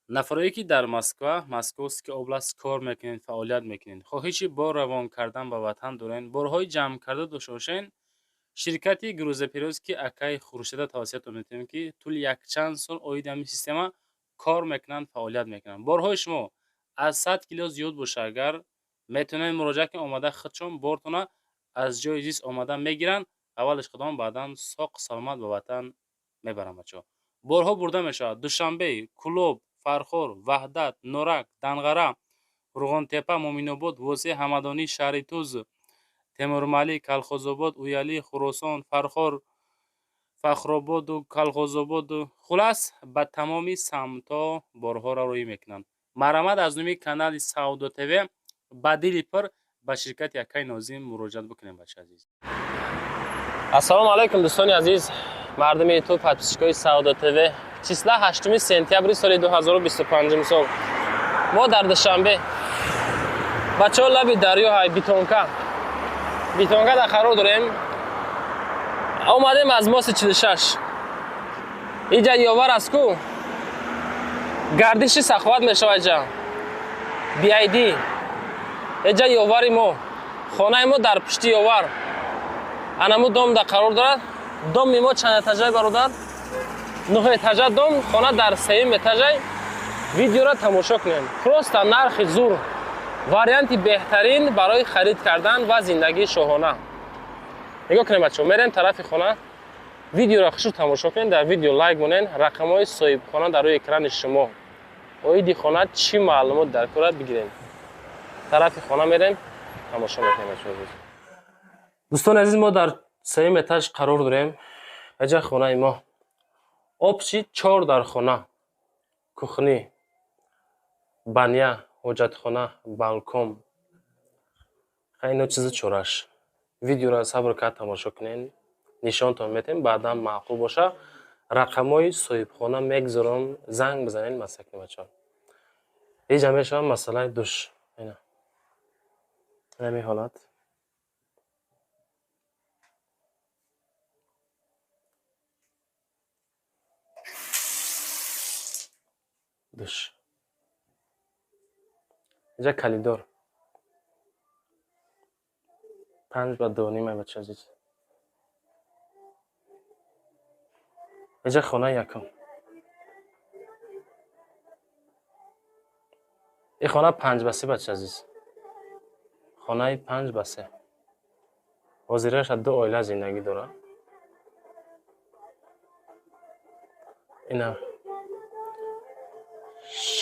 Нафарое ки дар Москва, Московский область кор мекунед, фаъолият мекунед, хоҳиши бор равон кардан ба ватан дорен, борҳои ҷамъ карда дошта бошен, ширкати грузоперевозки акай Хуршеда тавсиятон метавонем, ки тӯли якчанд сол оиди ҳамин система кор мекунанд, фаъолият мекунанд. Борҳои шумо аз 100 кило зиёд боша, агар метавонед муроҷиат кунед, омада худшон бортона аз ҷои зист омада мегиранд, аввалаш худон, баъдан соқ саломат ба ватан мебаранд. Бачаҳо, борҳо бурда мешавад Душанбе, Кӯлоб, Фархор, Ваҳдат, Норак, Данғара, Қурғонтепа, Муъминобод, Восеъ, Ҳамадонӣ, шаҳри Туз, Темурмалик, Калхозобод, Уялӣ, Хуросон, Фархор, Фахрободу Калхозободу, хулас, ба тамоми самтҳо борҳоро рӯй мекунанд. Марҳамат, аз номи канали Савдо ТВ ба дили пур ба ширкати акай Нозим муроҷиат бикунем, бача азиз. Ассалому алайкум, дӯстони азиз, мардуми ютуб, подписчикои Савдо ТВ. Числа 8 сентябри соли 2025 сол. Мо дар Душанбе, бачаҳо, лаби дарё ҳай, Бетонка, Бетонка дар қарор дорем. Омадем аз мости 46. Иҷа ёвар аст ку, гардиши саховат мешавад ҷа бид. Иҷа ёвари мо, хонаи мо дар пушти ёвар, анаму дом да қарор дорад. Доми мо чанд этажай, бародар? Нӯҳ этажа дом, хона дар сеюм этажай. Видеоро тамошо кунем. Просто нархи зур, варианти беҳтарин барои харид кардан ва зиндагии шоҳона. Нигоҳ кунем, бачаҳо, мерем тарафи хона. Видеоро хушур тамошо кунем, дар видео лайк монен. Рақамҳои соҳибхона дар рӯи экрани шумо. Оиди хона чӣ маълумот дар кора бигирем. Тарафи хона мерем, тамошо мекунем, бачаҳо. Дӯстони азиз, мо дар сеюм этаж қарор дорем. Аҷа хонаи мо, общий чор дар хона, кухня, баня, ҳоҷатхона, балкон, ино чизи чораш. Видеоро сабр кард тамошо кунен, нишонтон метем. Баъдан маъқул боша, рақамҳои соҳибхона мегузорам, занг бизанед, масъала кунем, бачаҳо. Иҷа мешавад масъалаи душ. Ина ҳамин ҳолат. Душ, инҷа коридор, 5 ба 2.5, бача азиз. Инҷа хонаи якум. Ин хона 5 ба 3, бача азиз, хонаи 5 ба 3. Ҳозираша ду оила зиндагӣ дорад. Ина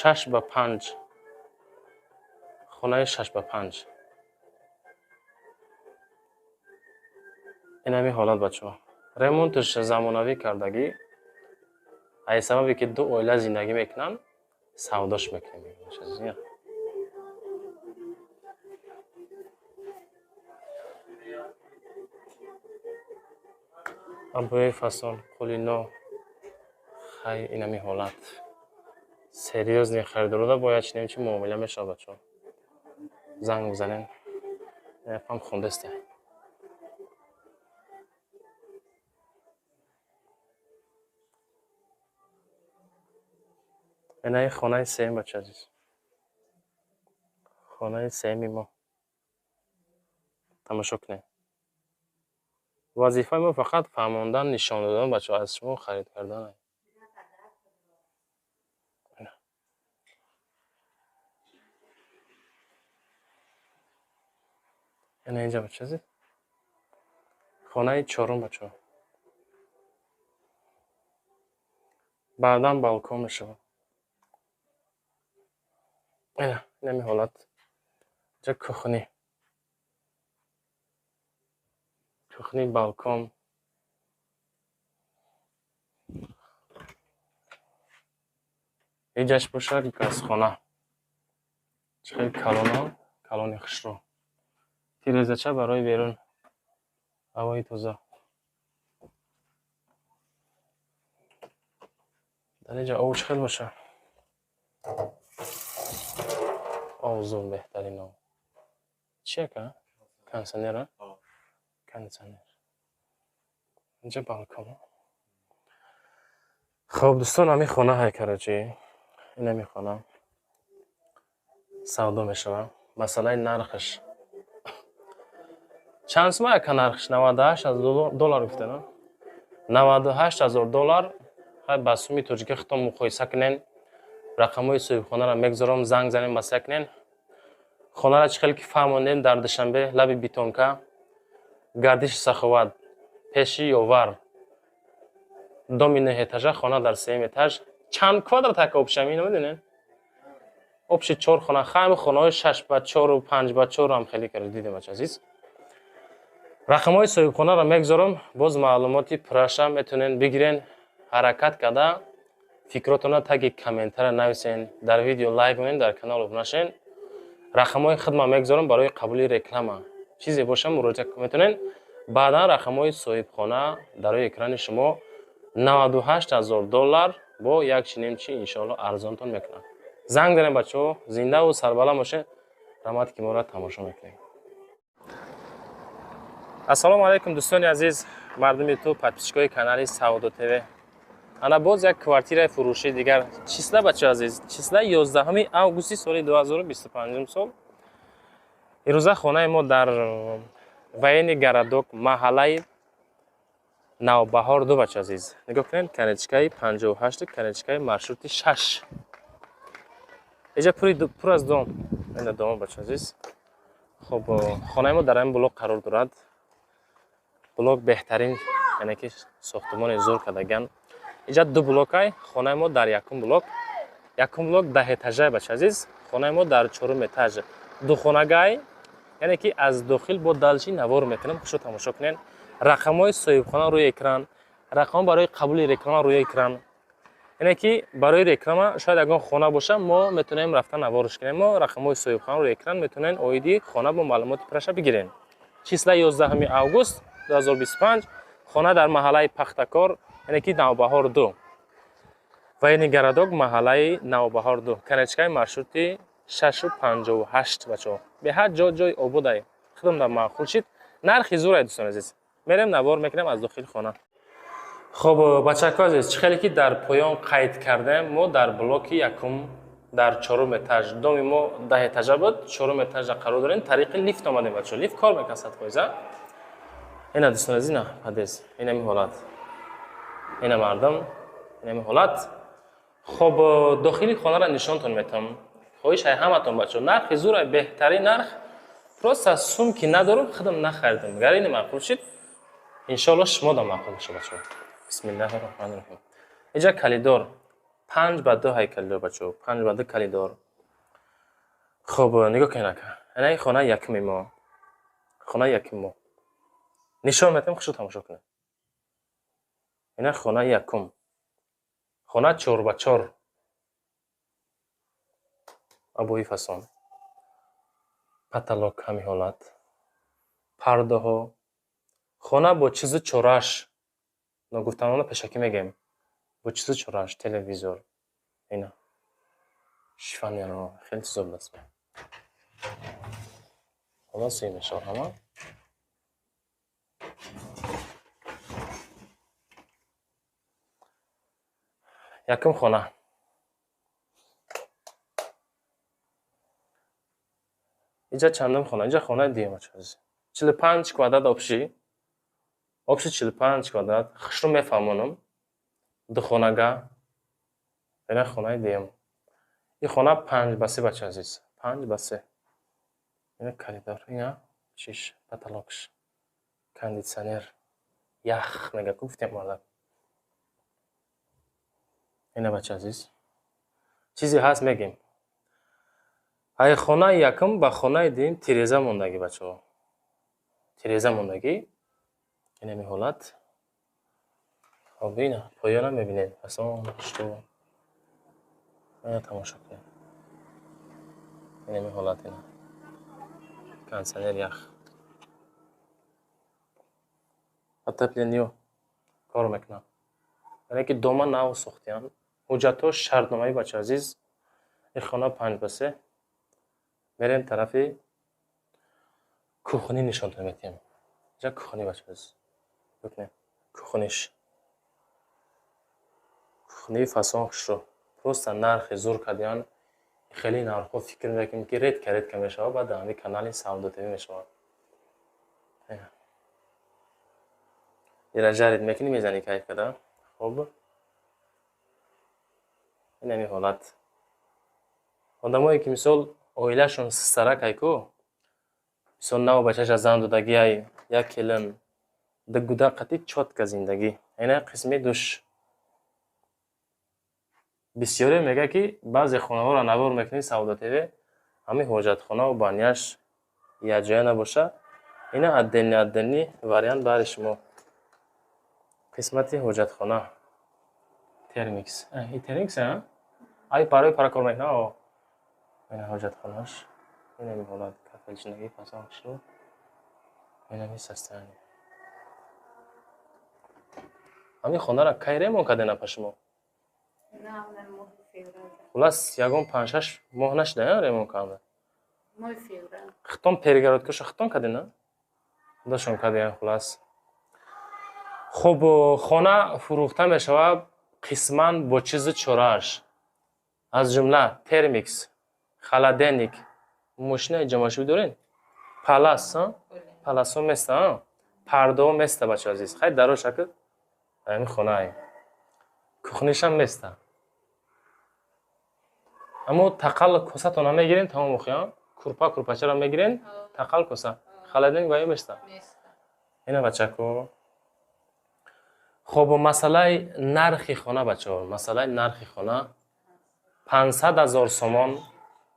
6 ба 5, хонаи 6 ба 5. Ин ҳамин ҳолат, бачаҳо. Ремонташ замонавӣ кардагӣ. Аз сабабе ки ду оила зиндагӣ мекунанд, савдош мекунем. Обои фасон, қулино. Хай, ин ҳамин ҳолат. Серьёзный харидорода бояд чинем, чи муомила мешавад, бачаҳо. Занг бизанем. Фам хондесте. Инаи хонаи сеюм, бача азиз, хонаи сеюми мо. Тамошо кунед. Вазифаи мо фақат фаҳмондан, нишон додан, бачаҳо, аз шумо харид кардан. Ина инҷа, бача азиз, хонаи чорум, бачаҳо. Баъдан балкон мешавад. Ина инами ҳолат. Инҷа кухня, кухня, балкон. Иҷаш бошад газхона. Чӣ хеле калоно, калони хушрӯ. Тирезача барои берун, ҳавои тоза. Дар инҷа ов чӣ хел боша? Ов зур, беҳтарин ов. Чи ака? Кондиционер, кондиционер. Инҷа балкон. Хоб, дӯстон, ҳамин хона ҳай, короче. Инами хона савдо мешавад. Масъалаи нархаш чанд сума, ака? Нархш 98 000 доллар гуфта, на? 98 000 доллар. Хай, ба суми тоҷикӣ худтон муқоиса кунен. Рақамҳои соҳибхонаро мегузорам, занг занем, маслиҳат кунен. Хонара чӣ хеле ки фаҳмондем: дар Душанбе, лаби Бетонка, гардиши Саховат, пеши Ёвар, доми нӯҳэтажа, хона дар сеюм этаж. Чанд квадрат, ака, общий ино медонед? Общий чор хона. Хайми хонаҳои 6 ба 4-у 5 ба 4 ҳам хеле кард дидем. Бача азиз, рақамҳои соҳибхонаро мегузорам, боз маълумоти пурраша метавонен бигирен. Ҳаракат карда фикротона таги комментария нависен, дар видео лайк монен, дар канал обуна шен. Рақамҳои хидма мегузорам барои қабули реклама, чизе боша, муроҷиат метавонен. Баъдан рақамҳои соҳибхона дар рӯи экрани шумо. 98 000 доллар бо як чинемчи иншоалло арзонтон мекунад. Занг занем, бачаҳо. Зиндаву сарбаланд бошед. Раҳмат, ки моро тамошо мекунед. Ассалому алайкум, дӯстони азиз, мардуми ту, подписчикои канали Савдо ТВ. Ана боз як квартираи фурӯшии дигар. Числа, бачаҳо азиз, числа 11 августи соли 2025 сол. Ирӯза хонаи мо дар Военный городок, маҳаллаи Навбаҳор 2. Бача азиз, нигоҳ кунед: конечкаи 58, конечкаи маршрути 6. Иҷа пур аз дом, ина дом, бача азиз. Хоб, хонаи мо дар ҳамин блок қарор дорад. Блок беҳтарин, яъне ки сохтумони зур кардаган. Иҷа ду блокай, хонаи мо дар якум блок. Якум блок 10 этажай, бача азиз. Хонаи мо дар чорум этаж, духонагай, яъне ки аз дохил бо дальше навор мекунам, хушо тамошо кунед. Рақамҳои соҳибхона рӯи экран, рақамҳо барои қабули реклама рӯи экран. Яъне ки барои реклама шояд ягон хона боша, мо метавонем рафта наворш кунем. Мо рақамҳои соҳибхона рӯи экран, метавонем оиди хона бо маълумоти пурраша бигирем. Числа 11 август 2025, хона дар маҳаллаи Пахтакор, яъне ки Навбаҳор 2, Военный городок, маҳаллаи Навбаҳор 2, конечкаи маршрути 6-58. Бачаҳо, беҳад ҷо ҷои ободай, худам дар маъқул шид. Нархи зурай, дӯстони азиз. Мерем, навор мекунем аз дохили хона. Хоб, бачако азиз, чӣ хеле ки дар поён қайд кардем, мо дар блоки якум, дар чорум этаж. Доми мо 10 этажа буд, чорум этажа қарор дорем. Тариқи лифт омадем, бачаҳо. Лифт кор мекунад 100%. Ина, дӯстони азиз, ина подъезд, инами ҳолат, ина мардум, инами ҳолат. Хоб, дохили хонаро нишонтон метавам. Хоҳиш ай ҳаматон, бачаҳо, нархи зурай, беҳтарин нарх. Просто сум ки надорам, худам нахаридам. Гар ини маъқул шид, иншоалло шумо да маъқул мешавад, бачаҳо. Бисмиллаҳи роҳмани роҳим. Иҷа калидор 5 ба 2 ҳай калидор, бачаҳо, 5 ба 2 калидор. Хоб, нигоҳ кунед, ака, инаи хонаи якуми мо. Хонаи якуми мо нишон метавем, хушо тамошо кунед. Ина хонаи якум, хона 4 ба 4, обои фасон, потолок ҳамин ҳолат, пардаҳо, хона бо чизу чораш. Ногуфтанона пешакӣ мегӯем, бо чизу чораш, телевизор, ина шифоньерҳо, хеле чизо будааст. Ҳоло сӯй мешавад ҳама. Якум хона. Иҷа чандум хона? Иҷа хонаи дуюм, бачаҳо. 45 квадрат общий, общий 45 квадрат. Хушрӯ мефаҳмонам. Духонага. Ина хонаи дуюм. Ин хона 5 ба 3, бача азиз, 5 ба 3. Ина коридор, ина чиш, потолокш, кондитсионер, ях мега ку гуфтем мардак. Ина, бача азиз, чизе ҳаст, мегем. Ай хонаи якум ба хонаи дуюм тиреза мондагӣ, бачаҳо, тиреза мондагӣ. Инами ҳолат. Хоб, ина поёна мебинед, фасон что, ина тамошо кунед. Инами ҳолат, ина кондитсионер, ях, отопление кор мекунад. Яъне ки дома нав сохтиянд, ҳуҷҷатҳо шартномавӣ, бача азиз. Ин хона 5 ба 3. Мерем тарафи кухни, нишонтон метиҳем. Инҷа кухни, бача азиз, бикунед кухниш. Кухнии фасон, хушрӯ, Просто нархи зур кардиян. Хеле нархҳо, фикр мекунем, ки редко редко мешавад, баъд дар ҳамин канали Савдо ТВ мешавад. Ира жарить мекунӣ, мезанӣ, кайф када. Хоб, ин ҳамин ҳолат. Одамое ки, мисол, оилашон саракай ку, мисол, наву бачаша зан додагиай, як келин, ду гуда қати, чётко зиндагӣ. Ина қисми душ. Бисёре мегӯяд, ки баъзе хонаҳоро навор мекунӣ, Савдо ТВ, ҳамин ҳоҷатхонаву баняш якҷоя набоша. Ина отдельный, отдельный вариант баҳри шумо. Қисмати ҳоҷатхона, термикс, и термикс ай барои пара кор мекунад. Ина ҳоҷатхонаш, инами ҳолат, кафелчинагӣ, фасон, хушрӯ, инами состояние. Ҳамин хонаро кай ремонт кардем, апа, шумо? Хулас, ягон 5-6 моҳ нашуда ремонт карда? Хитон перегородкаша хитон кардем, на худашон кардем. Хулас, хуб, хона фурӯхта мешавад қисман бо чизу чорааш, аз ҷумла термикс, холодильник, мошинаи ҷамъашӯӣ дорен, палас, паласҳо места, пардаҳо места. Бачаҳо азиз, хай, дарошаки ҳамин хонаи кухнишам места, аммо тақал косатона мегирем, тамом. Охи, курпа, курпачаро мегирем, тақал коса, холодильник ваё места. Ина, бачако. Хоб, масъалаи нархи хона, бачаҳо, масъалаи нархи хона 500 000 сомон.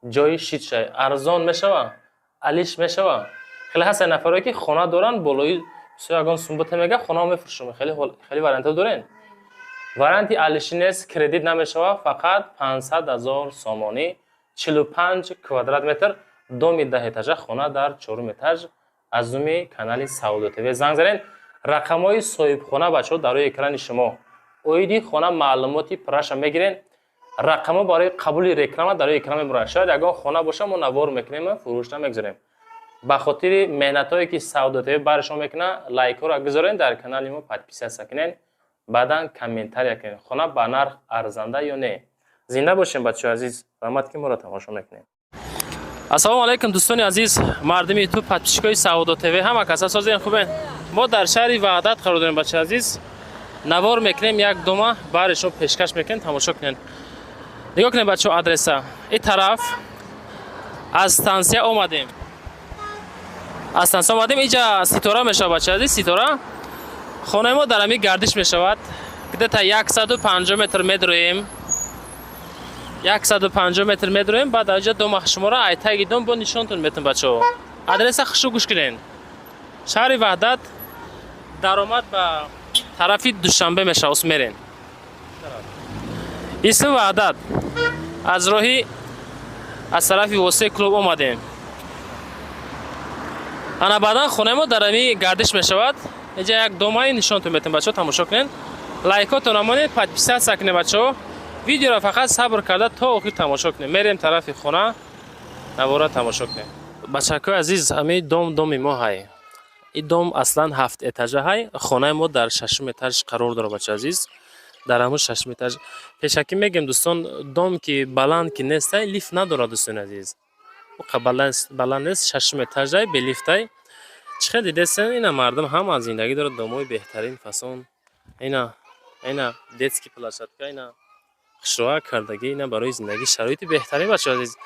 Ҷои шитшай арзон мешава, алиш мешава. Хеле ҳастанд нафарое, ки хона доранд, болои бисёр ягон сумбута мега, хонао мефурӯшам. Хеле вариантҳо дорен. Варианти алишӣ нест, кредит намешава. Фақат 500 000 сомонӣ, 45 квадрат метр, доми 10 этажа, хона дар чорум этаж. Аз зуми канали Савдо ТВ занг занед. Рақамҳои соҳибхона, бачаҳо, дар рӯи экрани шумо. Оиди хона маълумоти пурраша мегирен. Рақамҳо барои қабули реклама дар рӯи экран мебуранд. Шояд ягон хона боша, мо навор мекунем, фурӯшта мегузорем. Ба хотири меҳнатҳое, ки Савдо ТВ бари шумо мекунад, лайкҳоро гузорен, дар канали мо подписаться кунед, баъдан комментария кунед, хона ба нарх арзанда ё не. Зинда бошем, бачаҳои азиз, раҳмат, ки моро тамошо мекунед. Ассалому алайкум, дӯстони азиз, мардуми Ютуб, подписчикои Савдо ТВ, ҳама каса созен, хубен? Мо дар шаҳри Ваҳдат қарор дорем, бачаи азиз. Навор мекунем, як дома баҳри шумо пешкаш мекунем, тамошо кунед. Нигоҳ кунед, бачаҳо, адреса. Ин тараф аз стансия омадем, аз стансия омадем, иҷа Ситора мешавад, бачаи азиз, Ситора. Хонаи мо дар ҳамин гардиш мешавад. Где-то 150 метр медроем, 150 метр медроем, баъд аҷа дома шуморо айтаги дом бо нишонтон метон. Бачаҳо, адреса хушу гӯш кунед: шаҳри Ваҳдат, даромад ба тарафи Душанбе мешавад, усмерен, исми Ваҳдат, аз роҳи аз тарафи Восеи клуб омадем. Ана, баъдан хонаи мо дар ҳамин гардиш мешавад. Инҷа як домаи нишонтон метон, бачаҳо, тамошо кунед. Лайкотон намонед, подписаться кунед, бачаҳо. Видеоро фақат сабр карда то охир тамошо кунед. Мерем тарафи хона, навора тамошо кунед. Бачакҳои азиз, ҳамин дом доми мо ҳай. Ин дом аслан ҳафт этажа ҳай, хонаи мо дар шашум этаж қарор дорад, бача азиз, дар ҳамун шашум этаж. Пешакӣ мегӯем, дӯстон, дом ки баланд ки нестай, лифт надорад, дӯстони азиз. Баланд нест, шашум этажай, белифтай. Чӣ хел дидесен, ина мардум ҳама зиндагӣ дорад, домои беҳтарин, фасон. Ина детский площадка, ина хушроа кардагӣ, ина барои зиндагӣ шароити беҳтарин. Бачаҳо азиз,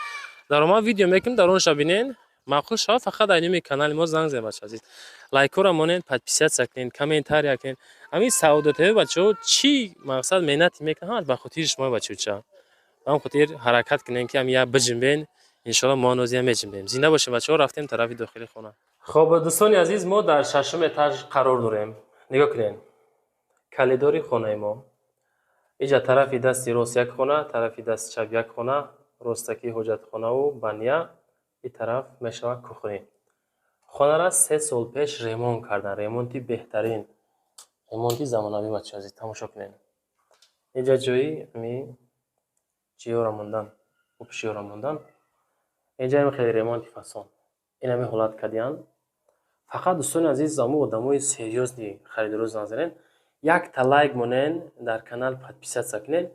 даромад видео мекунем, дар онша бинен, маъқул шавад, фақат айними канали мо занг занед. Бачаҳо азиз, лайкҳоро монед, подписаться кунед, комментария кунед. Ҳамин Савдо ТВ, бачаҳо, чӣ мақсад меҳнате мекунад, ҳамаш ба хотири шумо, бачаҳоча. Ба ҳам хотир ҳаракат кунем, ки ҳам як биҷунбен, иншоалло мо нозиам меҷунбем. Зинда бошем, бачаҳо, рафтем тарафи дохили хона. Хоб, дӯстони азиз, мо дар шашум этаж қарор дорем. Нигоҳ кунед, калидори хонаи мо. Иҷа тарафи дасти рост як хона, тарафи дасти чап як хона, ростакӣ ҳоҷатхонаву баня, ин тараф мешавад кухня. Хонара 3 сол пеш ремонт кардан, ремонти беҳтарин, ремонти замонавӣ. Бачаҳо азиз, тамошо кунед. Инҷа ҷои ами чиёра мондан, обшиёра мондан. Инҷа хеле ремонти фасон, ин ҳамин ҳолат кардиянд. Фақат, дӯстони азиз, амо одамои серьёзный харидорӣ занг занед, якта лайк монен, дар канал подписаться кунед.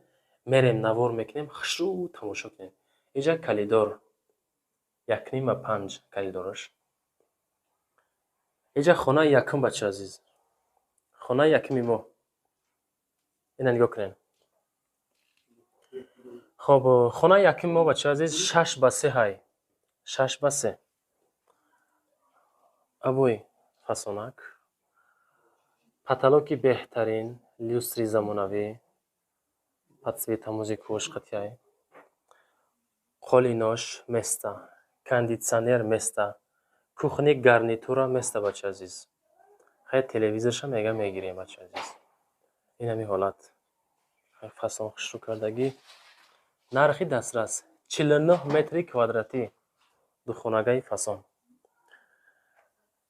Мерем, навор мекунем, хушрӯ тамошо кунем. Иҷа калидор 1,5 ба 5 калидораш. Иҷа хонаи якум, бачаи азиз, хонаи якуми мо. Ина нигоҳ кунем. Хоб, хонаи якуми мо, бачаи азиз, 6 ба 3 ҳай, 6 ба 3. Обои фасонак, потолоки беҳтарин, люстри замонавӣ, подсвета, музикаош қатъяй, қолинош места, кондитсионер места, кухни гарнитура места, бачаи азиз. Хай, телевизорша мега мегирем, бачаи азиз. Ин ҳами ҳолат, фасон хушрӯ кардагӣ, нархи дастрас, 49 метри квадратӣ, духонагаи фасон.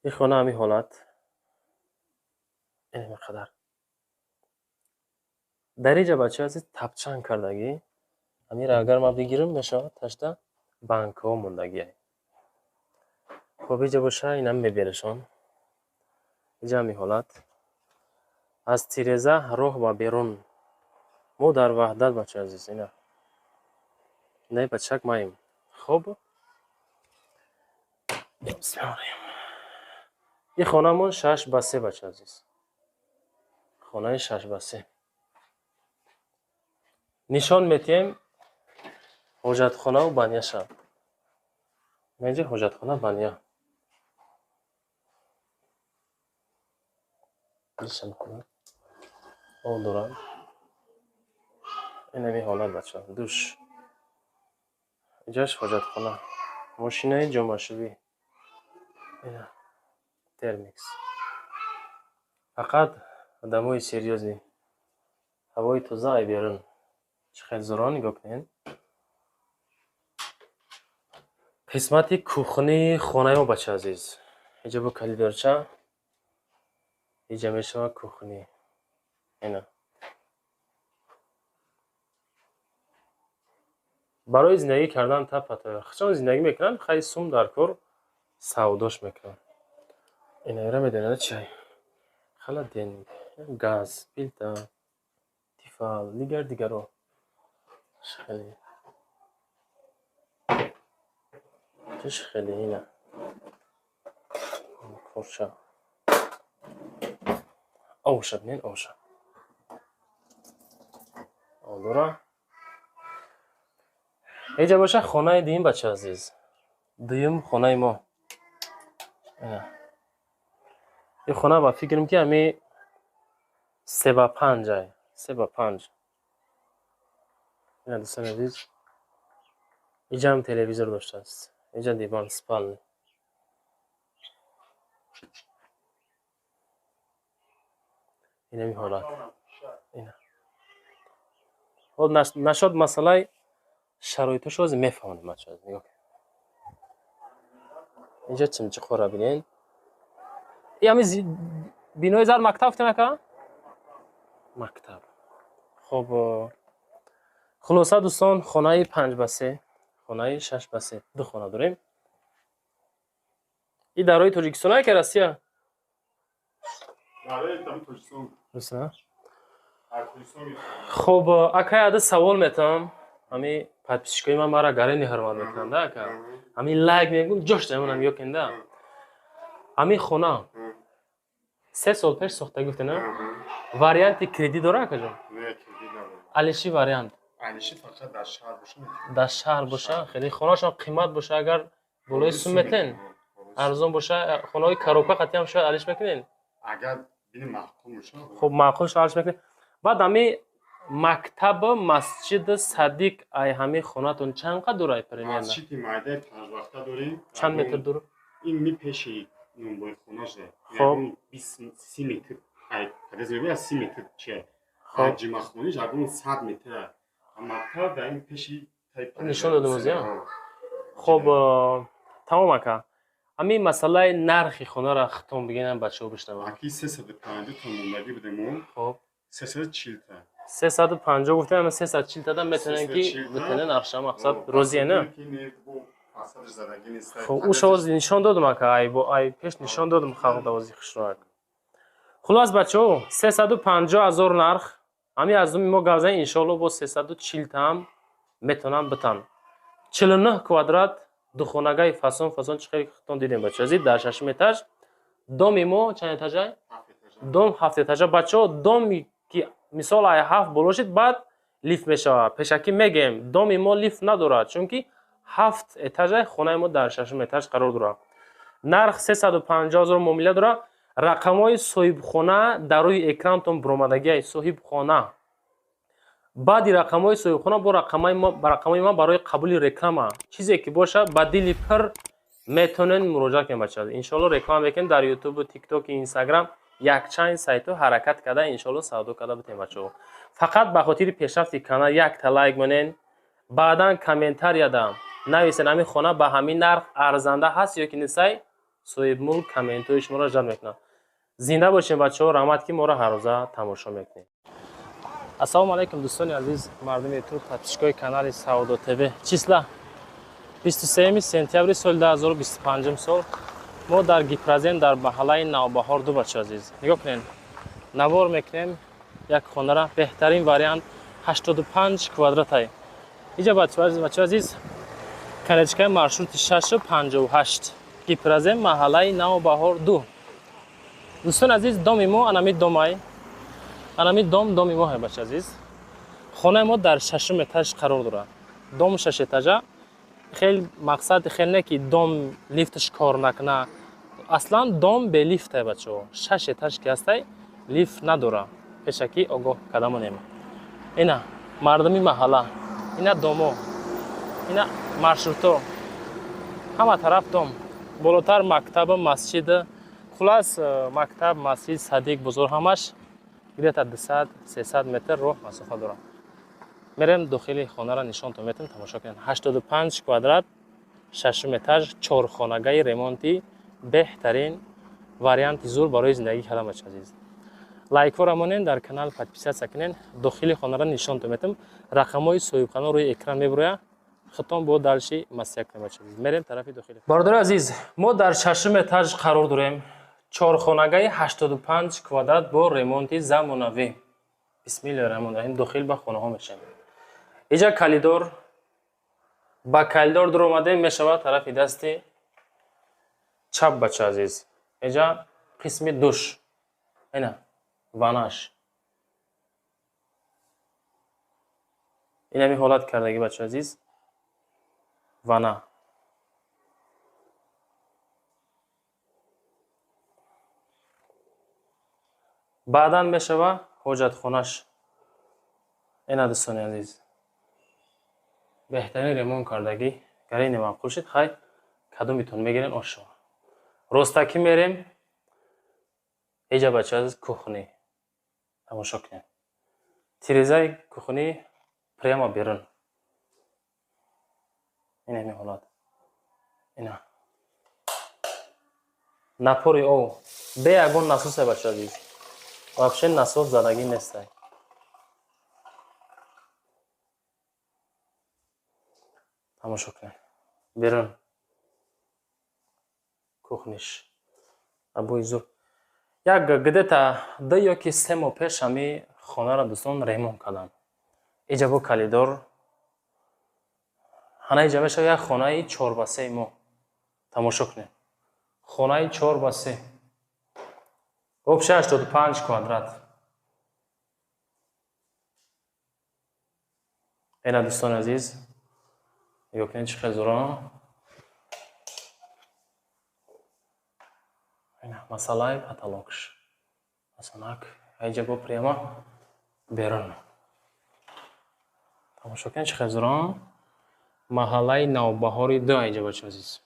Ин хона ҳами ҳолат, ин қадар. Дар инҷа, бачаи азиз, тапчан кардагӣ. Ҳамира агар ман бигирам, мешавад, ташта банкаҳо мондагиай. Хоб, инҷа боша, инам мебелашон. Инҷа ҳами ҳолат, аз тиреза роҳ ба берун. Мо дар Ваҳдат, бачаи азиз, ина инаи бачак маем. Хоб, ин хонамон 6 ба 3, бачаи азиз, хонаи 6 ба 3. Нишон метиҳем ҳоҷатхонаву баняша. Инҷа ҳоҷатхона, баня. Об дорад. Инами ҳолат, бача, душ, инҷаш ҳоҷатхона, мошинаи ҷомашӯӣ, ина термикс. Фақат одамои серьёзный. Ҳавои тоза ай берун чӣ хел зӯро, нигоҳ кунед. Қисмати кухнии хонаи мо, бачаи азиз, инҷа бо калидорча инҷа мешавад кухни. Ина барои зиндагӣ кардан тапата хачон зиндагӣ мекунанд, хай, сум дар кор, савдош мекунанд. Инаира медонед чай, холодильник, газ, плита, Тефал, дигар дигаро. Хеле чиш, хеле ина корча. Оша бинед, оша дора. Инҷа боша хонаи дуюм, бача азиз, дуюм хонаи мо. Ин хона ба фикрам, ки ҳами 3 ба 5 ай, 3 ба 5. Ина, дӯстони азиз, инҷаам телевизор доштааст. Инҷа диван, спальня. Инами ҳолат. Ина нашод, масъалаи шароитошо ҳозир мефаҳмонем, бача. Нигоҳ, инҷа чимчиқора бинен. Ами бинои зар мактаб гуфтем, ака, мактаб. Хоб, хулоса, дӯстон, хонаи 5 ба 3, хонаи 6 ба 3, ду хона дорем. И дарои Тоҷикистон ки Россия? Дарои Тоҷикистон. Руса? Хоб, акай, ада савол метавам. Ҳами подписчикои ман мара гарени ҳурмат мекунанда, ака. Ҳами лайк мегӯм, ҷош дамонам ёкенда. Ҳами хона 3 сол пеш сохта гуфте, на? Варианти кредит дора, акаҷон? Не, кредит надорад. Алиши вариант? Алиши фақат дар шаҳр боша. Дар шаҳр боша, хеле хонашон қимат боша, агар болои сум метен, арзон боша, хонаҳои коробка қатиам шояд алиш мекунен? Агар бини маъқул боша. Хуб, маъқул шо, алиш мекунен. Баъд ҳами мактаб, масҷид, садик ай ҳами хонатон чанд қад дурай примерно? Масҷиди майдаи панҷвақта дорем. Чанд метр дур? Ин ми пеши нонбойхона шуда. Хоб. 20-30 метр ай подъезд мебояд, 30 метр чия. Хоб. Ҷимахониш ягон 100 метр. Мактаб дар ин пеши. Нишон додем ози, хоб, тамом, ака. Ҳамин масъалаи нархи хонаро хитом бигӯям, бачаҳо бишнаванд. Аки, 350 та мондагӣ будем. Хоб. 340 та. 350 гуфтем, ама 340 тада метавонем, ки битане нархша, мақсад розие, на? Хоб, уша ози нишон додум, ака, ай пеш нишон додум, халқ давози хушроак. Хулос, бачаҳо, 350 000 нарх. Ҳамин аз думи мо гап занем, иншоалло бо 340 таам метавонам битан. 49 квадрат духонагаи фасон фасон чӣ хеле худтон дидем, бачаҳо азиз, дар шашум этаж. Доми мо чанд этажа? Дом ҳафт этажа, бачаҳо. Доми ки мисол ай ҳафт боло шид, баъд лифт мешавад. Пешакӣ мегем, доми мо лифт надорад, чунки ҳафт этажа, хонаи мо дар шашум этаж қарор дорад. Нарх 350 ҳазор муомила дорад. Рақамҳои соҳибхона дар рӯи экранатон буромадагиай соҳибхона. Баъди рақамҳои соҳибхона бо рақамҳои ман барои қабули реклама чизе ки бошад, ба дили пир метавонед муроҷиат кунед, бачаҳо. Иншоалло реклама мекунем дар ютубу, тиктоку, инстаграм, якчанд сайтҳо ҳаракат карда, иншоалло савдо карда битем, бачаҳо. Фақат ба хотири пешрафти канал якта лайк монед, баъдан комментарияда нависед, ҳамин хона ба ҳамин нарх арзанда ҳаст ё ки нестай. Соҳибмулк комментҳои шуморо ҷалб мекунад. Зинда бошем, бачаҳо, раҳмат, ки моро ҳаррӯза тамошо мекунед. Ассалому алайкум, дӯстони азиз, мардуми ютуб, подписчикои канали Савдо ТВ. Числа 23 сентябри соли 2025 сол, мо дар Гипрозем, дар маҳаллаи Навбаҳор ду. Бачаҳо азиз, нигоҳ кунед, навор мекунем як хонара, беҳтарин вариант, 85 квадратай. Иҷа, бачаҳо азиз, конечкаи маршрути 658, Гипрозем, маҳаллаи Навбаҳор ду. Дӯстони азиз, доми мо анами домай, анами дом доми мо, бача азиз. Хонаи мо дар шашум этаж қарор дорад. Дом шаш этажа. Хел мақсад хел не ки дом лифташ кор накуна, аслан дом бе лифтай, бачаҳо. Шаш этаж ки ҳастай, лифт надора, пешакӣ огоҳ карда монем. Ина мардуми маҳалла, ина домо, ина маршруто, ҳама тараф дом, болотар мактабу масҷид. Хулас, мактаб, масҷид, садик, бозор, ҳамаш где-то 200-300 метр роҳ масофа дорад. Мерем дохили хонаро нишонтон метем, тамошо кунед. 85 квадрат, шашум этаж, чорхонагаи ремонти беҳтарин, варианти зур барои зиндагӣ кардан. Бача азиз, лайкҳоро монен, дар канал подписаться кунен. Дохили хонаро нишонтон метем, рақамҳои соҳибхона рӯи экран мебурояд, худтон бо дальше маслиҳат кунед. Бача азиз, мерем тарафи дохили. Бародари азиз, мо дар шашум этаж қарор дорем, чорхонагаи 85 квадрат бо ремонти замонавӣ. Бисмиллоҳи раҳмони раҳим, дохил ба хонаҳо мешавем. Иҷа калидор, ба калидор дуромадем, мешавад тарафи дасти чап. Бача азиз, иҷа қисми душ, ина ванаш, инами ҳолат кардагӣ, бача азиз, вана. Баъдан мешава ҳоҷатхонаш. Ина, дӯстони азиз, беҳтарин ремонт кардагӣ. Гарини маъқул шид, хай, кадомитон мегирен, ошо. Ростакӣ мерем. Иҷа, бача азиз, кухни, тамошо кунед, тирезаи кухни прямо берун. Ина ҳамин ҳолат, ина напори ов бе ягон насосе, бача азиз, вообще насос задагӣ нестай. Тамошо кунед, берун кухниш абои зур. Як где-то 2 ё ки 3 моҳ пеш ҳами хонаро дӯстон ремонт кардам. Иҷа бо калидор ҳана иҷа мешавад як хонаи 4 ба 3 мо. Тамошо кунед, хонаи 4 ба 3, вообще 85 квадрат. Ина, дӯстони азиз, нигоҳ кунед, чӣ хел зуро. Ина масъалаи потолокш масанак. Иҷа бо прямо берун, тамошо кунед, чӣ хел зуро. Маҳаллаи Навбаҳори ду иҷа, бачо азиз,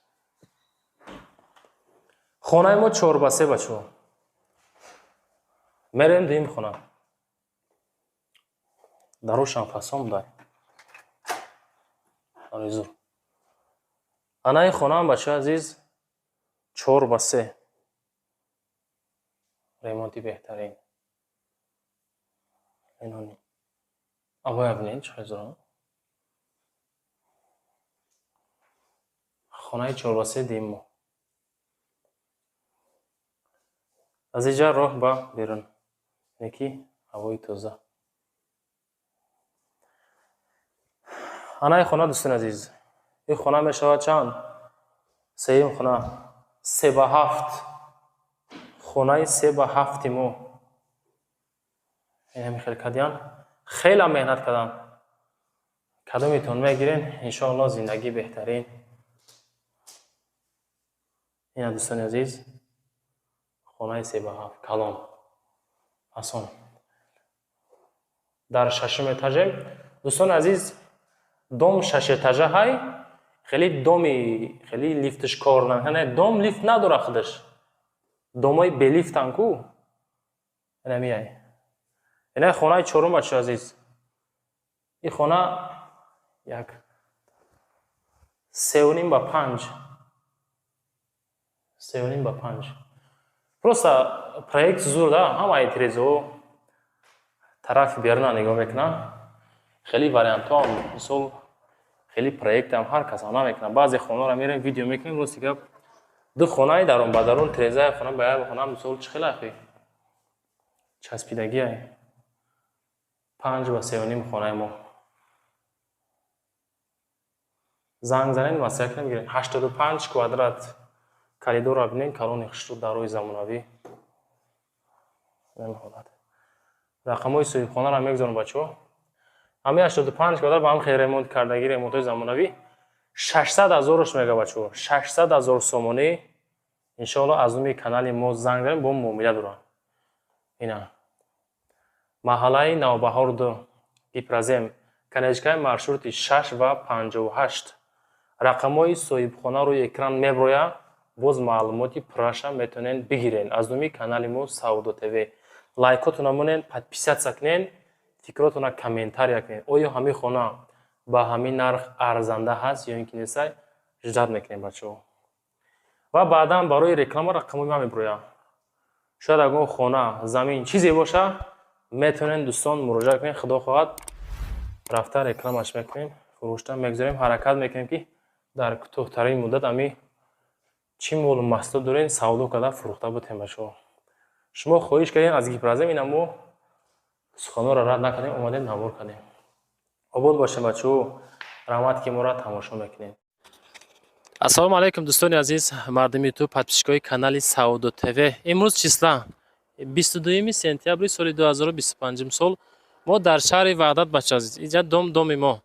хонаи мо 4 ба 3. Бачаҳо, мерем дуюм хона. Дарошам фасон будай, зур. Анаи хонаам, бачаҳои азиз, 4 ба 3, ремонти беҳтарин. Абоя бинед, чӣ хел зуро. Хонаи 4 ба 3 дим мо. Аз иҷа роҳ ба берун, яъне ки ҳавои тоза. Анаи хона, дӯстони азиз, ин хона мешавад чанд? Сеюм хона, 3 ба 7, хонаи 3 ба 7-и мо. Инами хел кардиян, хеле меҳнат кардам. Кадомитон мегирен, иншоалло, зиндагӣ беҳтарин. Ина, дӯстони азиз, хонаи 3 ба 7, калон, асон, дар шашум этажем, дӯстони азиз. Дом шашэтажа ҳай, хеле доми хеле лифтш кор на, дом лифт надора худаш, домои белифтан ку. Инамияй, ина хонаи чорум, бачо азиз. Ин хона як 3,5 ба 5, 3,5 ба 5. Просто проект зур да, ҳамаи тирезаҳо тарафи беруна нигоҳ мекунанд. Хеле вариантҳоам, мисол, хеле проектам ҳар кас ҳам намекунад. Баъзе хонаро мерем, видео мекунем, рости гап, ду хонаи дарун ба дарун, тирезаи хона ба як хона, мисол, чӣ хел ахи часпидагиай. 5 ба 3,5 хонаи мо. Занг занед, маслиҳат кунем, гирем. 85 квадрат. Коридорро бинед, калони хушрӯ, дарои замонавӣ. Ҳолат рақамҳои соҳибхонаро мегузорам, бачаҳо. Ҳамаи 85 квадрат ба ҳам хел ремонт кардагӣ, ремонтҳои замонавӣ. 600 ҳазорш мега, бачаҳо, 600 000 сомонӣ. Иншоалло, аз номи канали мо занг занед, бо муомила дорам. Ина маҳаллаи Навбаҳор 2, Гипрозем, конечкаи маршрути 6 ва 58. Рақамҳои соҳибхона рӯи экран меброяд. Боз маълумоти пурраша метавонед бигиред аз номи канали мо, Савдо ТВ. Лайкотона монед, подписаться кунед, фикротона комментария кунед. Оё ҳамин хона ба ҳамин нарх арзанда ҳаст ё ин ки нестай? Ждать мекунем, бачаҳо. Ва баъдан барои реклама рақамҳои ман меброяд. Шояд ягон хона, замин, чизе боша, метавонед, дӯстон, муроҷиат кунед. Худо хоҳад, рафта рекламаш мекунем, фурӯшта мегузорем. Ҳаракат мекунем, ки дар кӯтоҳтарин муддат ами чӣ молу маҳсулот дорем, савдо карда, фурӯхта бутем. Бачаҳо, шумо хоҳиш кардем аз Гипрозем, ина мо суханҳоро рад накардем, омадем, навор кардем. Обод бошем, бачаҳо, раҳмат, ки моро тамошо мекунед. Ассалому алайкум, дӯстони азиз, мардуми ютуб, подписчикои канали Савдо ТВ. Имрӯз числа 22 сентябри соли 2025 сол. Мо дар шаҳри Ваҳдат, бача азиз. Инҷа дом, доми мо.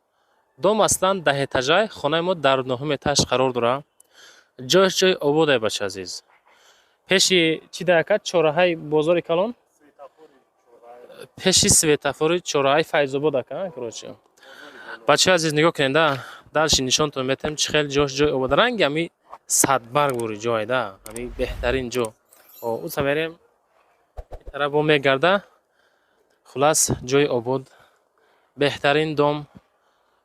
Дом аслан 10 этажай, хонаи мо дар нӯҳум этаж қарор дорад. Ҷояш ҷои ободай, бача азиз. Пеши чӣ даяка, чораҳаи бозори калон, пеши светофори чораҳаи Файзобод ака. Короче, бачаи азиз, нигоҳ кунед да, дальше нишонтон метаҳем, чӣ хел ҷош ҷои обода. Ранги ҳами садбарг бури ҷое да, ҳами беҳтарин ҷо. Уса мерем, тараф бо мегарда. Хулас, ҷои обод, беҳтарин дом.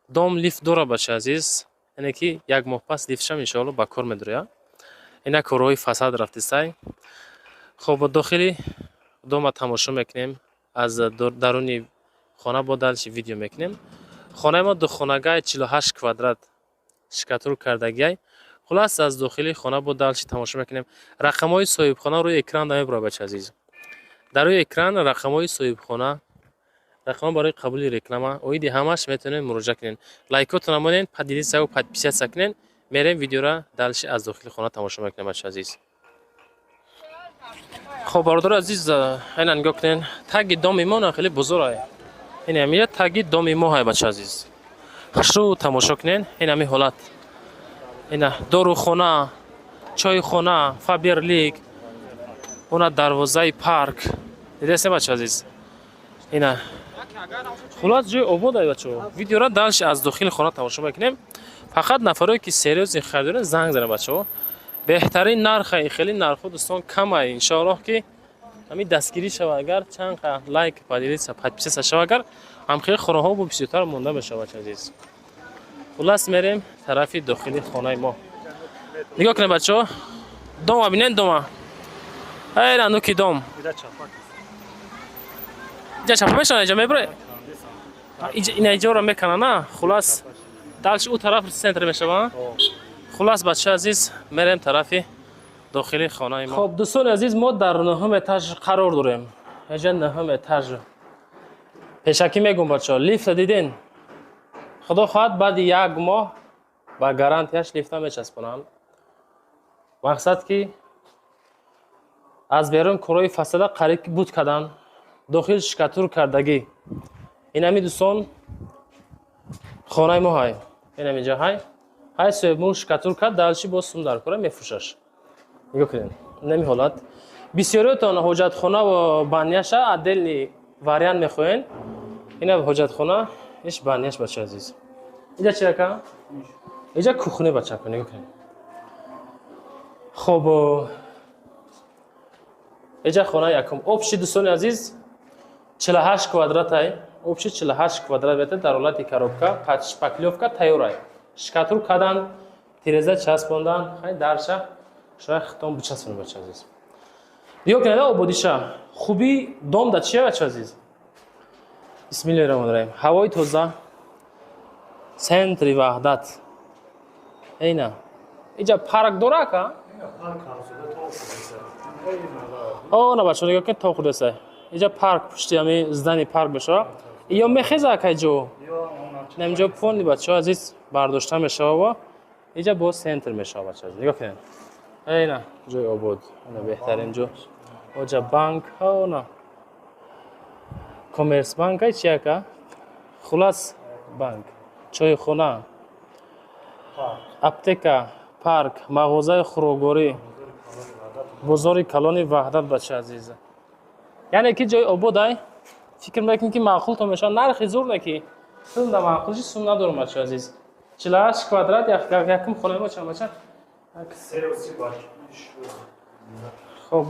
Дом лифт дора, бачаи азиз, яъне ки як моҳ пас лифтшам, иншоалло, ба кор медарояд. Ина корҳои фасад рафтистай. Хоб, дохили дома тамошо мекунем, аз даруни хона бо дальше видео мекунем. Хонаи мо духонагай, 48 квадрат, штукатур кардагиай. Хулас, аз дохили хона бо дальше тамошо мекунем. Рақамҳои соҳибхона рӯи экран намебурад, бача азиз. Дар рӯи экран рақамҳои соҳибхона, рақамҳо барои қабули реклама, оиди ҳамаш метавонед муроҷиат кунед. Лайкотона монед, поделиться, подписаться кунед. Мерем, видеора дальше аз дохили хона тамошо мекунем, бача азиз. Хоб, бародари азиз, айна нигоҳ кунед, таги доми мо на хеле бузург. Ин ҳамия таги доми мо ҳай, бача азиз. Хушрӯ тамошо кунед, ин ҳами ҳолат. Ина дорухона, чойхона, Фаберлик, уна дарвозаи парк дидесем, бача азиз. Ина хулас, ҷои обод ай, бачаҳо. Видеора дальше аз дохили хона тамошо мекунем. Фақат нафарое ки серьёзный харидорен, занг занед, бачаҳо. Беҳтарин нарха, хеле нархҳо, дӯстон, камай. Иншоаллоҳ, ки ҳамин дастгирӣ шава, агар чанд қа лайк, поделиться, подписаться шава, агар ҳамхели хонаҳо бо бисёртар монда мешава, бача азиз. Хулас, мерем тарафи дохили хонаи мо. Нигоҳ кунед, бачаҳо, дома бинед, дома ай нуки дом. Иҷа чапа мешавад, иҷа мебуре, ина иҷоро мекана на. Хулас, дальше ӯ тараф центр мешава. Хулас, бача азиз, мерем тарафи дохили хонаи мо. Хоб, дӯстони азиз, мо дар нӯҳум этаж қарор дорем. Эҷа нӯҳум этаж. Пешакӣ мегӯм, бачаҳо, лифта диден. Худо хоҳад, баъди як моҳ ба гарантияш лифта мечаспонанд. Мақсад, ки аз берун корҳои фасада қариб ки буд кардан, дохил штукатур кардагӣ. Инами, дӯстон, хонаи мо ҳай, инамиҷа ҳай, ҳай соҳибмулк штукатур кард, дальше боз сум дар кора мефурӯшаш. Нигоҳ кунед, инами ҳолат. Бисёриётон ҳоҷатхона ва баняша отдельный вариант мехоҳен. Ина ҳоҷатхона, иш баняш, бача азиз. Иҷа чи, ака? Иҷа кухня, бачако, нигоҳ кунед. Хоб, иҷа хонаи якум. Общий, дӯстони азиз, 48 квадратай, общий 48 квадрат метр, дар ҳолати коробка, шпаклёвка тайёрай, штукатур кардан, тиреза часпондан. Хай, дарша шояд хитом бичаспонем, бача азиз. Нигоҳ кунед, ободиша, хуби дом да чия, бача азиз. Бисмиллоҳи раҳмони раҳим. Ҳавои тоза, центри Ваҳдат. Эйна иҷа парк дора, ака? О, на, бача, нигоҳ кунед, то хурдаса иҷа парк, пушти ҳами здани парк мешава. Ё мехеза, акай, ҷо инамҷо полный, бачаҳо азиз, бардошта мешава. Иҷа боз центр мешава, бача азиз. Нигоҳ кунед, эйна ҷои обод, ина беҳтарин ҷо. Оҷа банк, она Коммерсбанк ай чи, ака? Хулас, банк, чойхона, аптека, парк, мағозаи хӯрокворӣ, бозори калони Ваҳдат, бача азиз. Яъне ки ҷои ободай. Фикр мекунем, ки маъқултон мешавад. Нархи зур не, ки сумда маъқулши, сум надорам, бача азиз. 48 квадрат, якум хонаи мо чанд, бача? Хоб,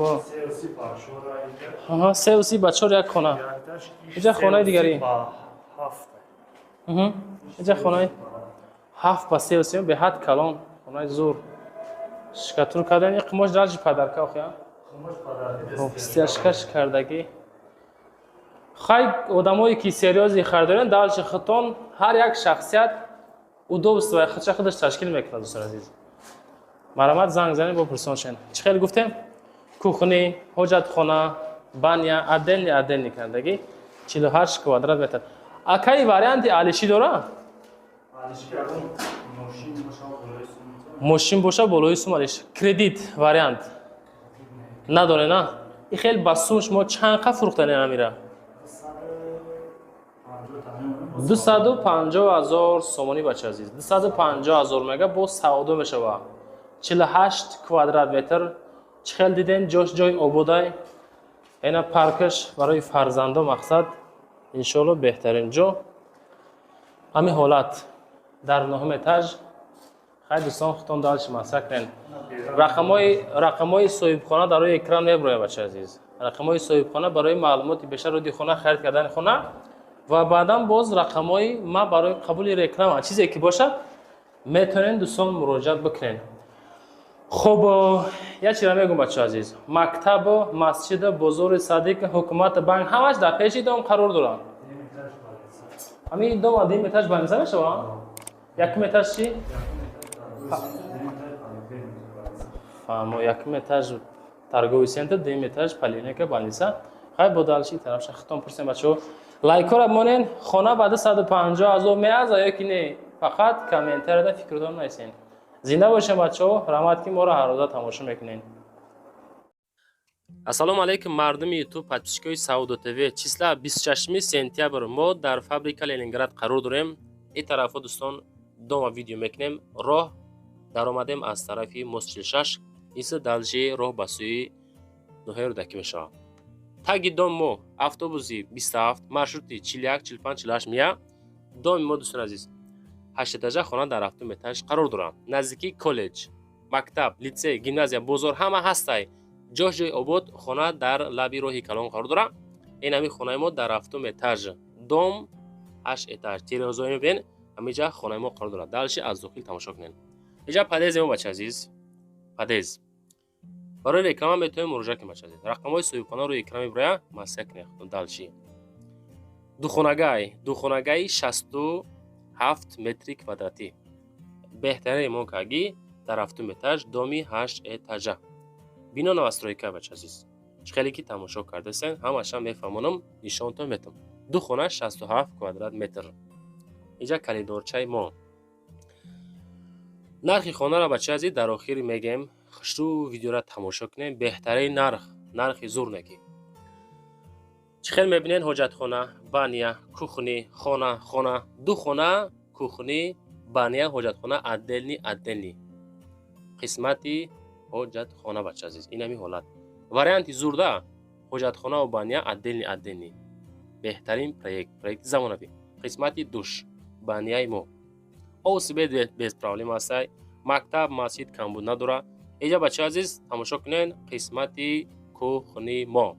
3,30 ба 4, як хона. Иҷа хонаи дигарӣ, иҷа хонаи 7 ба 3,30, беҳад калон, хонаи зур, штукатур кардан. И қимош раҷи падарка охия, стяжкаш кардагӣ. Хай, одамое ки серьёзный харидорен, дальше хитон ҳар як шахсият удобство худша худаш ташкил мекунад. Дӯстон азиз, марҳамат, занг занед, бо пурсон шен. Чӣ хел гуфтем: кухня, ҳоҷатхона, баня отдельный, отдельный кардагӣ, 48 квадрат метр. Акаи, варианти алишӣ дора? Мошин боша, болои сум алиш. Кредит вариант надоре, на? И хел ба сум шумо чанд қа фурӯхтани амира? 250 000 сомонӣ, бача азиз, 250 000 мега, боз савдо мешава. 48 квадрат метр. Чӣ хел дидем, ҷош ҷои ободай. Ена паркаш барои фарзандо. Мақсад, иншоалло, беҳтарин ҷо, ҳамин ҳолат, дар нуҳум этаж. Хай, дӯстон, худтон дальше масра кунед. Рақамҳои соҳибхона дар рӯи экран меброяд, бача азиз. Рақамҳои соҳибхона барои маълумоти бештар роди хона, харид кардани хона ва баъдан боз рақамҳои ма барои қабули реклама, чизе ки бошад, метавонед, дӯстон, муроҷиат бикунед. Хуб, як чиза мегӯм, бача азиз: мактабу масҷиду бозори Садик, ҳукумату банк ҳамаш дар пеши дом қарор доранд. Ҳамин дом дуюм этаж больница мешавад. Якум этаж чӣ? Фаҳмо, якум этаж торговый центр, дуюм этаж поликлиника, больница. Хай, бо дальше тарафша хитон пурсем. Бачаҳо, лайкора монен. Хона ба 250 000 меарза ё ки не? Фақат комментарияда фикртон нависен. Зинда бошем, бачаҳо, раҳмат, ки моро ҳаррӯза тамошо мекунед. Ассалому алайкум, мардуми Ютуб, подписчикои Саудо ТВ. Числа 26 сентябр, мо дар фабрика Ленинград қарор дорем. Ин тарафҳо, дӯстон, дома видео мекунем. Роҳ даромадем аз тарафи мост 46, иса дальше роҳ ба сӯи ноҳияи Рӯдакӣ мешавад. Таги дом мо автобуси 27, маршрути 41, 45, 48 мия. Доми мо, дӯстони азиз, ҳаштэтажа хона дар ҳафтум этаж қарор дорад. Наздикии коллеҷ, мактаб, литсей, гимназия, бозор ҳама ҳастай. Ҷош ҷои обод, хона дар лаби роҳи калон қарор дорад. Ин ҳами хонаи мо дар ҳафтум этаж, дом ҳашт этаж. Тирезаҳо мебинед, ҳамиҷа хонаи мо қарор дорад. Дальше аз дохил тамошо кунед. Иҷа подъезди мо, бача азиз, подъезд. Барои реклама метавонем муроҷиат кунем, бача азиз. Рақамҳои соҳибхона рӯи экран мебирояд, маслиҳат кунед. Дальше духонагай, духонагаи 67 метри квадратӣ, беҳтарин ремонт кардагӣ, дар ҳафтум этаж, доми ҳашт этажа, бино новостройка. Бача азиз, чӣ хеле ки тамошо кардасен, ҳамаша мефаҳмонам, нишонтон метам. Ду хона, 67 квадрат метр. Иҷа коридорчаи мо. Нархи хонаро, бачаи азиз, дар охир мегем. Хушрӯ видеоро тамошо кунем. Беҳтарин нарх, нархи зур неки. Чӣ хел мебинен: ҳоҷатхона, баня, кухни, хона, хона, ду хона, кухни, баня, ҳоҷатхона отдельный, отдельный. Қисмати ҳоҷатхона, бача азиз, ин ҳамин ҳолат. Варианти зурда: ҳоҷатхонаву баня отдельный, отдельный. Беҳтарин проект, проекти замонавӣ. Қисмати душ, баняи мо. Об, свет без проблем ҳастай. Мактаб, масҷид камбуд надорад. Иҷа, бачаи азиз, тамошо кунен, қисмати кухни мо.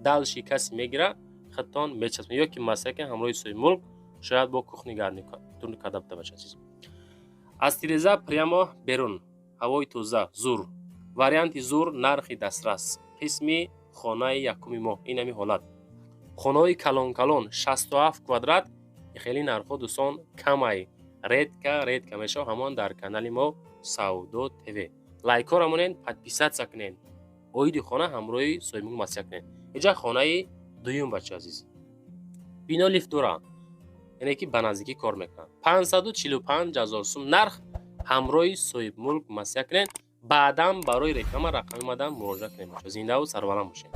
Дальше касе мегира, худтон мечаспонед ё ки маслиҳат кунед ҳамроҳи соҳибмулк, шояд бо кухни гарнитур карда буда, бачаи азиз. Аз тиреза прямо берун ҳавои тоза, зур. Варианти зур, нархи дастрас. Қисми хонаи якуми мо ин ҳамин ҳолат. Хонаҳои калон калон, 67 квадрат, хеле нархҳо, дӯстон, камай, редко, редко мешавад. Ҳамон дар канали мо Савдо ТВ лайкҳоро монед, подписаться кунед, оиди хона ҳамроҳи соҳибмулк маслиҳат кунед. Иҷа хонаи дуюм, бачаи азиз. Бино лифт дорад, яъне ки ба наздикӣ кор мекунад. 545 000 сум нарх, ҳамроҳи соҳибмулк маслиҳат кунед. Баъдан барои реклама рақами омадан муроҷиат кунед. Зиндаву сарбаланд бошед.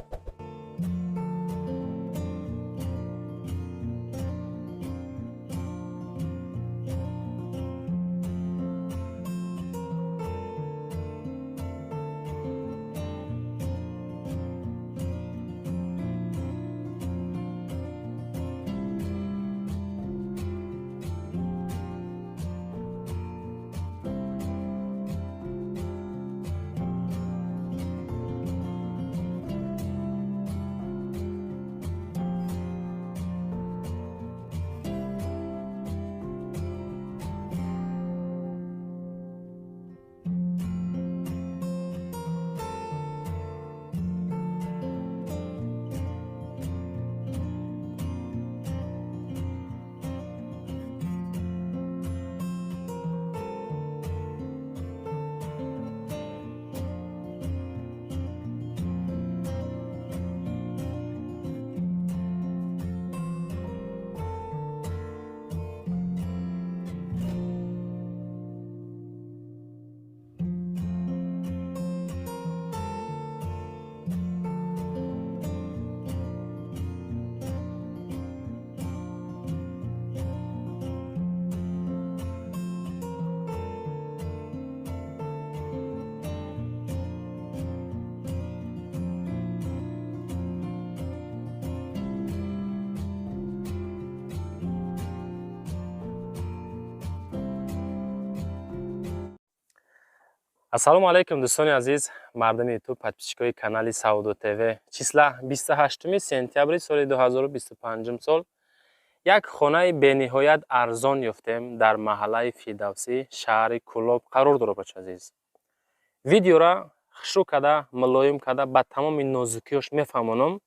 Ассалому алайкум, дӯстони азиз, мардуми Ютуб, подписчикои канали Савдо ТВ. Числа 28 сентябри соли 2025 сол. Як хонаи бениҳоят арзон ёфтем, дар маҳаллаи Фирдавсӣ, шаҳри Кӯлоб қарор дорад, бача азиз. Видеора хушрӯ карда, мулоим карда, ба тамоми нозукиёш мефаҳмонам.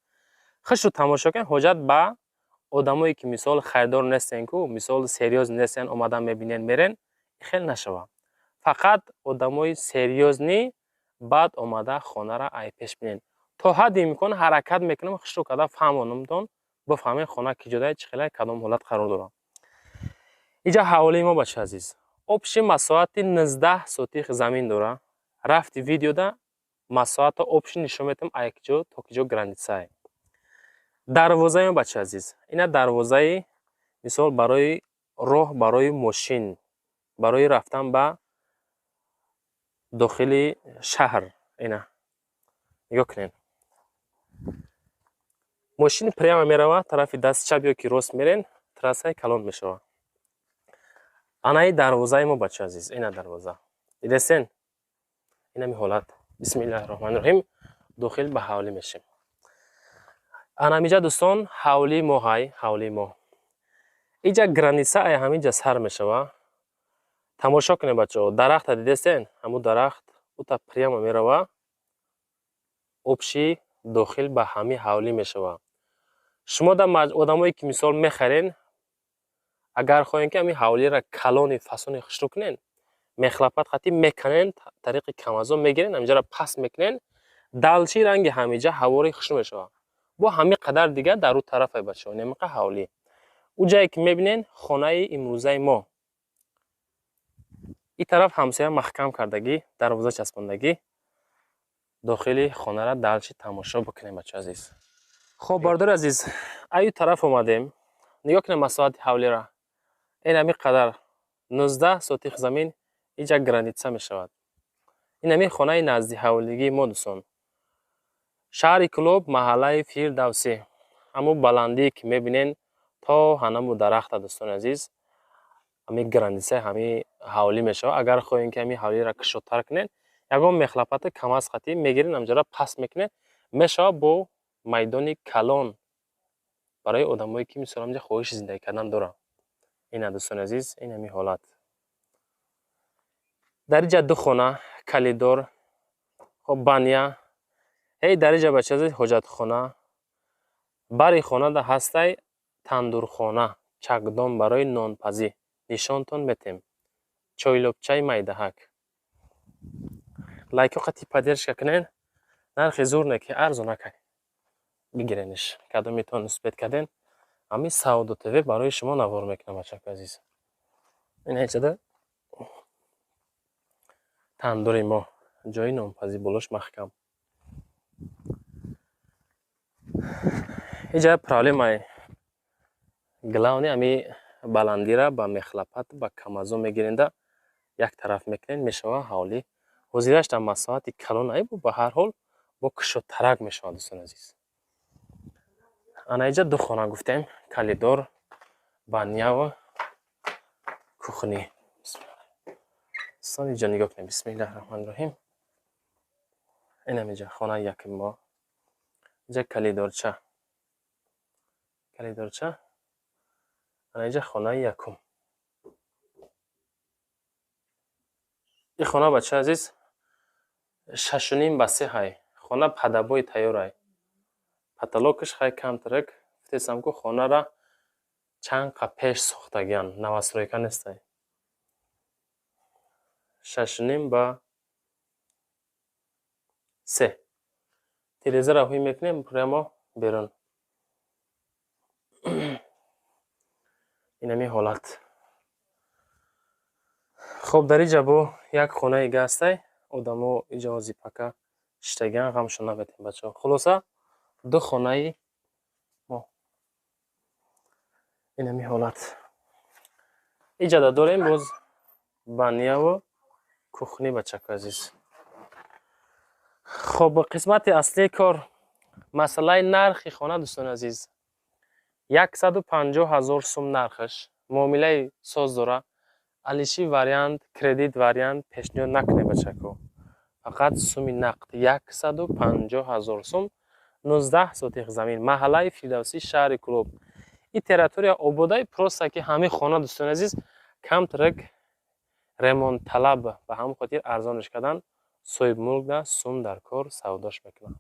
Хушрӯ тамошо кунед. Ҳоҷат ба одамое ки, мисол, харидор нестен ку, мисол, серьёз нестен, омадан мебинен, мерен, хел нашавад. Фақат одамои серьёзный баъд омада хонара ай пеш бинен. То ҳадди имкон ҳаракат мекунам, хушрӯ карда фаҳмонамтон, бифаҳмед хона ки ҷодай, чӣ хелай, кадом ҳолат қарор дорад. Иҷа ҳавлии мо, бача азиз, общий масоҳати 19 сотих замин дора. Рафти видеода масоҳата общий нишон метам, ай киҷо то киҷо границае. Дарвозаи мо, бача азиз, ина дарвозаи, мисол, барои роҳ, барои мошин, барои рафтан ба дохили шаҳр. Ина нигоҳ кунед, мошин прямо меравад тарафи дасти чап ё ки рост мерен, трассаи калон мешавад. Анаи дарвозаи мо, бача азиз, ина дарвоза дидесен, инами ҳолат. Бисмиллаҳи роҳмани роҳим, дохил ба ҳавлӣ мешем. Анамиҷа, дӯстон, ҳавлии мо ҳай, ҳавлии мо. Иҷа граница ай ҳаминҷа сар мешава. Тамошо кунед, бачаҳо, дарахта дидесен, ҳамун дарахт ута прямо мерава, общий дохил ба ҳамин ҳавлӣ мешава. Шумо да одамое ки, мисол, мехарен, агар хоҳем ки ҳамин ҳавлиро калони фасони хушрӯ кунен, мехлапат қатӣ меканен, тариқи камазон мегирен, ҳаминҷаро паст мекунен, дальше ранги ҳамиҷа ҳавори хушрӯ мешавад. Бо ҳамин қадар дигар дар ӯ тарафай, бачаҳо, немиқа ҳавлӣ. Ӯ ҷае ки мебинен, хонаи имрӯзаи мо. Ин тараф ҳамсоя маҳкам кардагӣ, дарвоза часпондагӣ. Дохили хонара дальше тамошо бикунем, бачаҳо азиз. Хоб, бародари азиз, аю тараф омадем. Нигоҳ кунем масоҳати ҳавлира. Ин ҳамин қадар 19 сотих замин инҷа граница мешавад. Ин ҳамин хонаи назди ҳавлигии мо, дӯстон. Шаҳри Кӯлоб, маҳаллаи Фирдавсӣ. Ҳамун баландие ки мебинен, то ҳанаму дарахта, дӯстони азиз, ҳамин границаи ҳамин ҳавлӣ мешавад. Агар хоҳем, ки ҳамин ҳавлиро кушодтар кунед, ягон мех, лопата, КамАЗ қатӣ мегирен, ҳамҷора паст мекунед, мешавад бо майдони калон барои одамое ки, мисол, ҳамҷа хоҳиши зиндагӣ кардан доранд. Ина, дӯстони азиз, ин ҳамин ҳолат. Дар инҷа ду хона, коридор, хоб, баня. Ҳей, дар инҷа, бачаҳо азиз, ҳоҷатхона. Бари хонада ҳастай тандурхона, чакдон барои нонпазӣ. Нишонтон метем. Чойлобчаи майдаҳак. Лайкҳо қати поддержка кунен. Нархи зур не, ки арзонакай. Бигирениш. Кадомитон успеть карден. Ҳамин Савдо ТВ барои шумо навор мекунам, бачаҳои азиз. Ин ҳечада тандури мо, ҷои нонпазӣ, болош маҳкам. Инҷа проблемаи главный ҳами баландира ба мех, лопата, ба КамАЗо мегиренда, як тараф мекунен, мешава ҳавлӣ. Ҳозираш дар масоҳати калон айбу, ба ҳар ҳол бо кушодтарак мешавад, дӯстони азиз. Ана инҷа ду хона гуфтем, коридор, баняву кухни. Дӯстон, инҷа нигоҳ кунед. Бисмиллаҳи раҳмони раҳим. Инам инҷа хонаи якуми мо. Инҷа коридорча. Коридорча. Ана инҷа хонаи якум. Ин хона, бачаҳои азиз, 6,5 ба 3 ҳай. Хона падабои тайёрай. Потолокаш хай камтарак, гуфтесам ку, хонара чанд қа пеш сохтагиан, новостройка нестай. 6,5 ба 3. Тирезаро ҳуй мекунем прямо берун. Ин ҳамин ҳолат. Хоб, дар инҷа бо як хонаи дига ҳастай. Одамо инҷа озипака шиштагиан, ғамшон наметем, бачаҳо. Хулоса, ду хонаи мо. Ин ҳамин ҳолат. Инҷада дорем боз баняву кухни, бачаҳои азиз. Хоб, қисмати аслии кор, масъалаи нархи хона, дӯстони азиз. 150 000 сум нархаш. Муомилаи соз дора. Алиши вариант, кредит вариант пешниҳод накунед, бачаҳо. Фақат суми нақд 150 000 сум, 19 сотих замин, маҳаллаи Фирдавсӣ, шаҳри Кӯлоб. Ин территория ободай, просто ки ҳамин хона, дӯстони азиз, камтарак ремонтталаб, ба ҳамон хотир арзонаш кардан, соҳибмулк да сум дар кор савдош мекунад.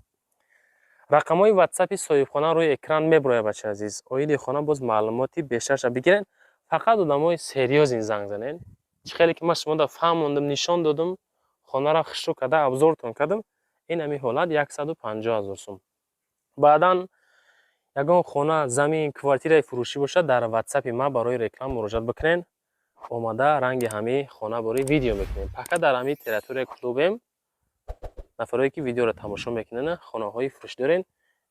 Рақамҳои ватсапи соҳибхона рӯи экран меброяд, бачаи азиз. Оиди хона боз маълумоти бештарша бигирен. Фақат одамои серьёзный занг занен. Чӣ хеле ки ман шумода фаҳмондам, нишон додам, хонара хушрӯ карда, обзортон кардам, ин ҳамин ҳолат 150 000 сум. Баъдан ягон хона, замин, квартираи фурӯшӣ бошад, дар ватсапи ман барои реклама муроҷиат бикунен. Омада ранги ҳамин хона бораи видео мекунем. Фақат дар ҳамин территорияи клубем. Нафарое ки видеоро тамошо мекунанд, хонаҳои фурӯшӣ дорен,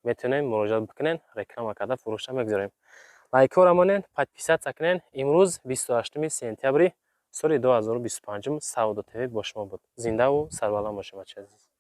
метавонем муроҷиат бикунен, реклама карда фурӯшта мегузорем. Лайкҳоро монен, подписаться кунен. Имрӯз 28 сентябри соли 2025 Савдо ТВ бо шумо буд. Зиндаву сарбаланд бошед, бачаи азиз.